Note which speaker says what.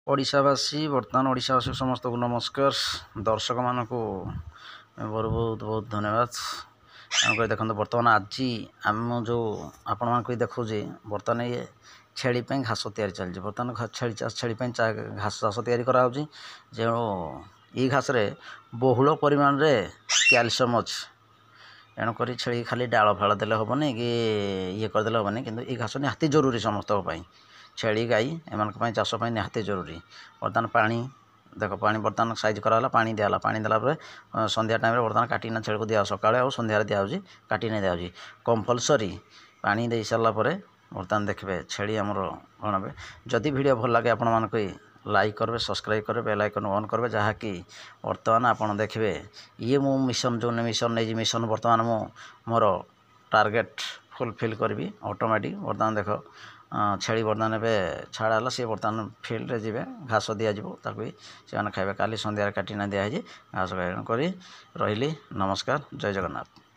Speaker 1: ଓଡ଼ିଶାବାସୀ, ବର୍ତ୍ତମାନ ଓଡ଼ିଶାବାସୀ ସମସ୍ତଙ୍କୁ ନମସ୍କାର। ଦର୍ଶକମାନଙ୍କୁ ମୋର ବହୁତ ବହୁତ ଧନ୍ୟବାଦ। ତେଣୁକରି ଦେଖନ୍ତୁ, ବର୍ତ୍ତମାନ ଆଜି ଆମ ଯେଉଁ ଆପଣମାନଙ୍କୁ ଦେଖାଉଛି, ବର୍ତ୍ତମାନ ଇଏ ଛେଳି ପାଇଁ ଘାସ ତିଆରି ଚାଲିଛି। ବର୍ତ୍ତମାନ ଛେଳି ଚାଷ, ଛେଳି ପାଇଁ ଘାସ ଚାଷ ତିଆରି କରାହେଉଛି, ଯେଉଁ ଏଇ ଘାସରେ ବହୁଳ ପରିମାଣରେ କ୍ୟାଲସିୟମ୍ ଅଛି। ତେଣୁକରି ଛେଳି ଖାଲି ଡାଳ ଫାଳ ଦେଲେ ହେବନି କି ଇଏ କରିଦେଲେ ହେବନି, କିନ୍ତୁ ଏଇ ଘାସ ନିହାତି ଜରୁରୀ ସମସ୍ତଙ୍କ ପାଇଁ। ଛେଳି, ଗାଈ ଏମାନଙ୍କ ପାଇଁ ଚାଷ ପାଇଁ ନିହାତି ଜରୁରୀ। ବର୍ତ୍ତମାନ ପାଣି ଦେଖ, ପାଣି ବର୍ତ୍ତମାନ ସାଇଜ୍ କରାହେଲା, ପାଣି ଦିଆହେଲା। ପାଣି ଦେଲା ପରେ ସନ୍ଧ୍ୟା ଟାଇମ୍ରେ ବର୍ତ୍ତମାନ କାଟିକିନା ଛେଳିକୁ ଦିଆ, ସକାଳେ ଆଉ ସନ୍ଧ୍ୟାରେ ଦିଆହେଉଛି, କାଟିକିନା ଦିଆହେଉଛି କମ୍ପଲସରି। ପାଣି ଦେଇ ସାରିଲା ପରେ ବର୍ତ୍ତମାନ ଦେଖିବେ ଛେଳି ଆମର କ'ଣ ହେବେ। ଯଦି ଭିଡ଼ିଓ ଭଲ ଲାଗେ ଆପଣମାନଙ୍କୁ, ଲାଇକ୍ କରିବେ, ସବସ୍କ୍ରାଇବ୍ କରିବେ, ବେଲ୍ ଆଇକନ୍ ଅନ୍ କରିବେ। ଯାହାକି ବର୍ତ୍ତମାନ ଆପଣ ଦେଖିବେ ଇଏ ମୁଁ ମିଶନ ଯେଉଁ ମିଶନ ନେଇଛି, ମିଶନ ବର୍ତ୍ତମାନ ମୁଁ ମୋର ଟାର୍ଗେଟ୍ ଫୁଲଫିଲ୍ କରିବି ଅଟୋମେଟିକ୍। ବର୍ତ୍ତମାନ ଦେଖ, ଛେଳି ବର୍ତ୍ତମାନ ଏବେ ଛାଡ଼ା ହେଲା। ସିଏ ବର୍ତ୍ତମାନ ଫିଲ୍ଡରେ ଯିବେ, ଘାସ ଦିଆଯିବ, ତାକୁ ବି ସେମାନେ ଖାଇବେ। କାଲି ସନ୍ଧ୍ୟାରେ କାଟିନା ଦିଆହେଇଛି ଘାସ ଖାଇବା କରି। ରହିଲି, ନମସ୍କାର, ଜୟ ଜଗନ୍ନାଥ।